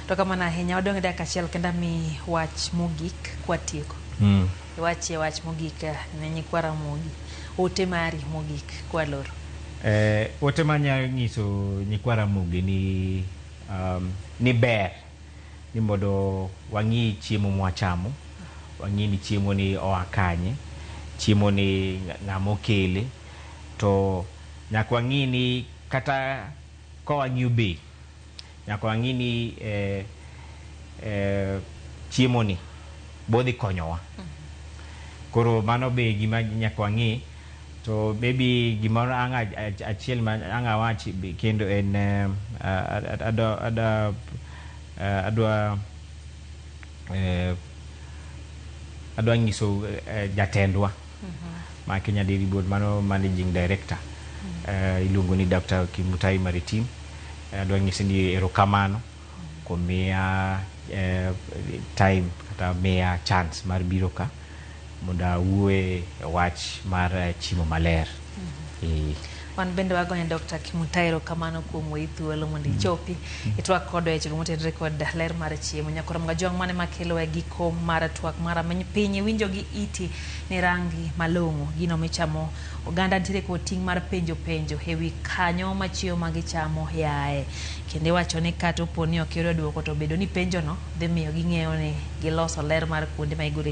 To kamano ahinya, wadong' e dakika achiel kendo ami wach mogik kwatieko. Iwachie wach mogik ne nyikwa Ramogi. Ote mari mogik kwaloro. Ote manyalo nyiso nyikwa Ramogi ni ni ber ni mondo wang'i chiemo mwachamo, wang'i ni chiemo ni oa kanye, chiemo ni ng'ama okele, to nyaka wang'i ni kata ka wang'iyo bei, nyaka wang'i ni chiemo ni bodhi konyowa. Koro mano be gima nyaka wang'i. To maybe gimoro ang' achiel ma ang' awach kendo en adwa adwa adwa nyiso jatendwa ma Kenya Dairy Board, mano managing director, iluongo ni Dr. Kimutai Maritim. Adwa nyise ni erokamano kuom miya time kata miya chance mar biro ka mondo awuoye e wach mar chiemo maler. Wan bende wagoyo ne Dr. Kimutai erokamano kuom weyi thuolo mondo ichopi itwak kodwa e wechego motenore kod ler mar chiemo. Nyakoro Majwang' mane makelo e giko mar twak mar Rameny Piny. Iwinjo gi iti ni rangi malong'o gino michamo. Oganda nitiere kod ting' mar penjo penjo ewi kanyo ma chiemo ma gichamo yae. Kendo iwacho ni kata opo ni ok iyudo duoko to bedo ni penjo no dhi miyo ging'eyo ni giloso ler mar kuonde ma igole.